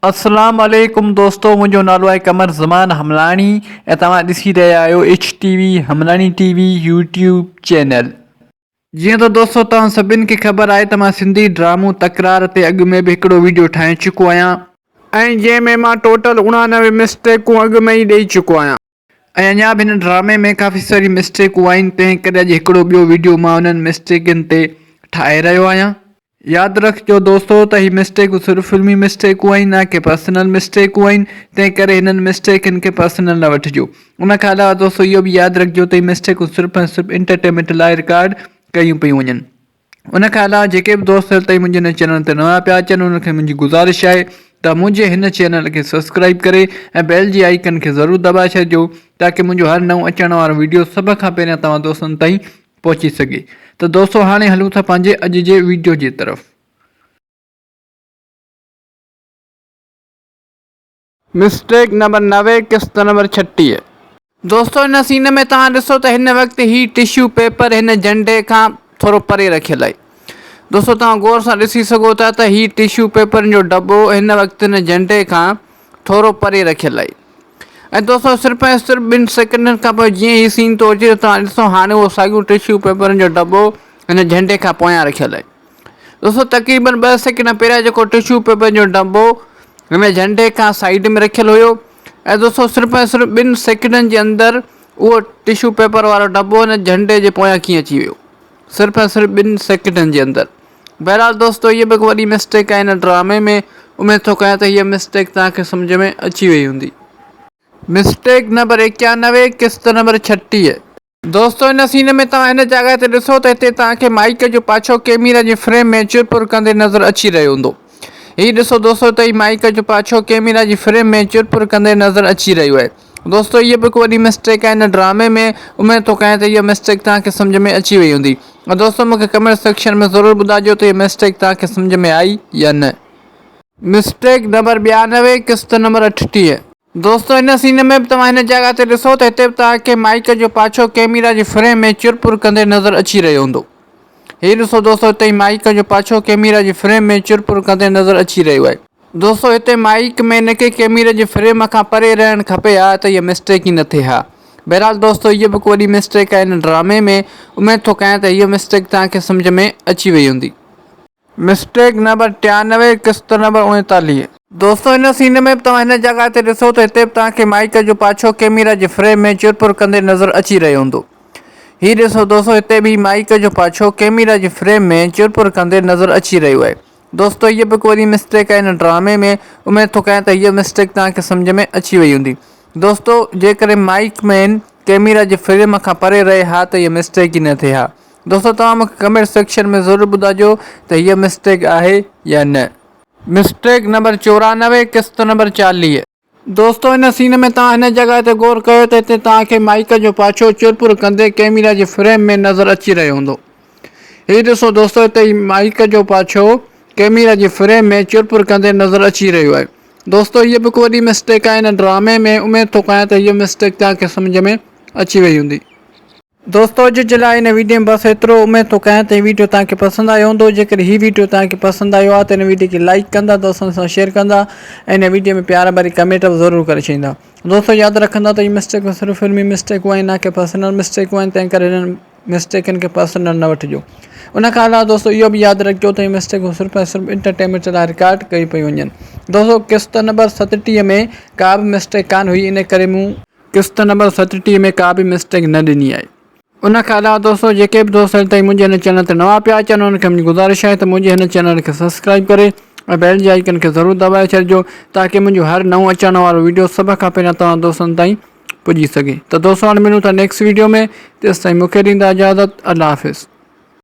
اسلام عليڪم دوستو منهنجو نالو آهي قمر زمان حملاڻي ۽ توهان ڏسي رهيا آهيو H T V Hamlani T V YouTube channel. جيئن ته دوستو توهان سڀن کي خبر آهي ته مان سنڌي ڊرامو تڪرار تي اڳ ۾ به هڪڙو ويڊيو ٺاهي چڪو آهيان. ۽ جنهن ۾ مان ٽوٽل 89 مسٽيڪون اڳ ۾ ئي ڏئي چڪو آهيان. ۽ اڃا به هن ڊرامي ۾ ڪافي ساري مسٽيڪون آهن تنهن ڪري اڄ هڪڙو ٻيو ويڊيو مان انهن مسٽيڪن تي ٺاهي رهيو آهيان. ياد رکجو دوستو ته هي مسٽيڪون صرف فلمي مسٽيڪون آهن نه ڪي پرسنل مسٽيڪون آهن تنهن ڪري هنن مسٽيڪن کي پرسنل نه وٺجو. ان کان علاوه دوستو اهو به ياد رکجو ته هي مسٽيڪون صرف ۽ صرف انٽرٽينمينٽ لاء رڪارڊ ڪيون پيون وڃن. ان کان علاوه جيڪي به دوست هيل تائين منهنجي هن چينل تي نوان پيا اچن انهن کي منهنجي گذارش آهي ته منهنجي هن چينل کي سبسڪرائب ڪري ۽ بيل جي آئيڪن کي ضرور دٻائي ڇڏجو تاڪه منهنجو هر نئون اچڻ وارو ويڊيو سڀ کان پهريان توهان دوستن تائين پهچي سگهي ته دوستو هاڻي هلون ٿا پنهنجي اڄ جي ويڊيو جي طرف. مسٽيڪ نمبر 90 قسط نمبر 36. دوستو هن سين ۾ توهان ڏسو ته هن وقت هي ٽشو پيپر هن جهنڊي کان ٿورو پري رکيل آهي. دوستو توهان غور سان ڏسي سگهو ٿا ته هي ٽشو پيپرن جو ڊٻو هن وقت هن جهنڊي کان ٿورو پري رکيل آهي. ۽ دوستو صرف ۽ صرف ٻن سيڪنڊن کان پوء جيئن هي سين ٿو اچي ته توهان ڏسو هاڻي اهو ساڳيو ٽشو پيپرن جو ڊٻو هن جهنڊي کان پويان رکيل آهي. دوستو تقريبن ٻه سيڪنڊ پهريان جيڪو ٽشو پيپر جو ڊٻو هن جهنڊي کان سائيڊ ۾ رکيل هيو ۽ دوستو صرف ۽ صرف ٻن سيڪنڊن جي اندر اهو ٽشو پيپر وارو ڊٻو هن جهنڊي جي پويان ڪيئن اچي ويو صرف ۽ صرف ٻن سيڪنڊن جي اندر بهرحال دوستو هيء به هڪ وڏي مسٽيڪ آهي هن ڊرامي ۾ اميد ٿو ڪيان ته هيء مسٽيڪ توهان کي سمجهه ۾ اچي وئي هوندي. مسٽيڪ نمبر 91 قسط نمبر 36. دوستو ان سين ۾ توهان هن جاڳهه تي ڏسو ته هتي توهان کي مائيڪ جو پاڇو ڪيميرا جي فريم ۾ چرپر ڪندي نظر اچي رهيو هوندو. هي ڏسو دوستو ته هي مائيڪ جو پاڇو ڪيميرا جي فريم ۾ چرپر ڪندي نظر اچي رهيو آهي. دوستو هيء به هڪ وڏي مسٽيڪ آهي هن ڊرامي ۾ اميد ٿو ڪيان ته هيء مسٽيڪ توهان کي سمجهه ۾ اچي وئي هوندي. دوستو مون کي ڪمينٽ سيڪشن ۾ ضرور ٻڌائجو ته هيء مسٽيڪ توهان کي سمجهه ۾ آئي يا نه. مسٽيڪ نمبر 92 قسط نمبر 38. دوستو هن سين ۾ به توهان هن جڳهه تي ڏسو ته هتي به توهان کي مائيڪ جو پاڇو ڪيميرا جي فريم ۾ چرپر ڪندي نظر اچي رهيو هوندو. هي ڏسو دوستو هتي مائيڪ جو پاڇو ڪيميرا جي فريم ۾ چرپر ڪندي نظر اچي رهيو آهي. دوستو هتي مائيڪ مين کي ڪيميرا جي فريم کان پري رهڻ کپي ها ته هيء مسٽيڪ ئي نه ٿئي ها. بهرحال دوستو هيء به هڪ وڏي مسٽيڪ آهي هن ڊرامي ۾ اميد ٿو ڪيان ته هيء مسٽيڪ توهان کي سمجهه ۾ اچي وئي هوندي. مسٽيڪ نمبر 93 قسط نمبر 39. دوستو هن سين ۾ به توهان هن جڳهه تي ڏسو ته هتي به توهان کي مائيڪ جو پاڇو ڪيميرا جي فريم ۾ چرپر ڪندي نظر اچي رهيو هوندو. هي ڏسو دوستو هتي به مائيڪ جو پاڇو ڪيميرا جي فريم ۾ چرپر ڪندي نظر اچي رهيو آهي. دوستو هيء به هڪ وڏي مسٽيڪ آهي هن ڊرامي ۾ اميد ٿو ڪيان ته هيء مسٽيڪ توهان کي سمجهه ۾ اچي وئي هوندي. دوستو جيڪڏهن مائيڪ مين ڪيميرا جي فريم کان پري رهي ها ته هيء مسٽيڪ ئي نه ٿئي ها. دوستو توهان مونکي ڪمينٽ سيڪشن ۾ ضرور ٻڌائجو ته هيء مسٽيڪ آهي يا نه. مسٽيڪ نمبر 94 قسط نمبر 40. دوستو هن سين ۾ توهان هن جڳهه تي غور ڪيو ته هتي توهان کي مائيڪ جو پاڇو چرپر ڪندي ڪيميرا جي فريم ۾ نظر اچي رهيو هوندو. هي ڏسو دوستو هتي هي مائيڪ جو پاڇو ڪيميرا جي فريم ۾ چرپر ڪندي نظر اچي رهيو آهي. دوستو هيء به هڪ وڏي مسٽيڪ آهي هن ڊرامي ۾ اميد ٿو ڪيان ته هيء مسٽيڪ توهان کي سمجهه ۾ اچي وئي هوندي. دوستو اڄ جي لاء هن ويڊيو ۾ بس ايترو اميد ٿو ڪيان ته هي ويڊيو توهان کي پسند آيو هوندو جيڪڏهن هي ويڊيو توهان کي پسند آيو آهي ته هن ويڊيو کي لائيڪ ڪندا دوستن سان شيئر ڪندا ۽ هن ويڊيو ۾ پيار ڀري ڪمينٽ به ضرور ڪري ڇڏيندا دوستو ياد رکندا ته هي مسٽيڪون صرف فلمي مسٽيڪون آهن نه ڪي پرسنل مسٽيڪون آهن تنهن ڪري هنن مسٽيڪن کي پرسنل نه وٺجو ان کان علاوه دوستو اهو به ياد رکجو ته هي مسٽيڪون صرف ۽ صرف انٽرٽينمينٽ لاء رڪارڊ ڪئي پيون وڃن دوستو قسط نمبر 37 ۾ ڪا به مسٽيڪ ڪانه هئي ان ڪري مون قسط نمبر 37 ۾ ڪا به مسٽيڪ نه ڏني آهي. ان کان علاوه دوستو جيڪي به دوست هن تائين منهنجي هن چينل تي نوان پيا اچن انهن کي منهنجي گذارش آهي ته منهنجي هن چينل کي سبسڪرائيب ڪري ۽ بيل جي آئيڪن کي ضرور دٻائي ڇڏجو تاڪه منهنجو هر نئون اچڻ وارو ويڊيو سڀ کان پهريان توهان دوستن تائين پڄي سگهي ته دوستو هاڻي ملون ٿا نيڪسٽ ويڊيو ۾ تيستائين مونکي ڏيندا اجازت الله حافظ.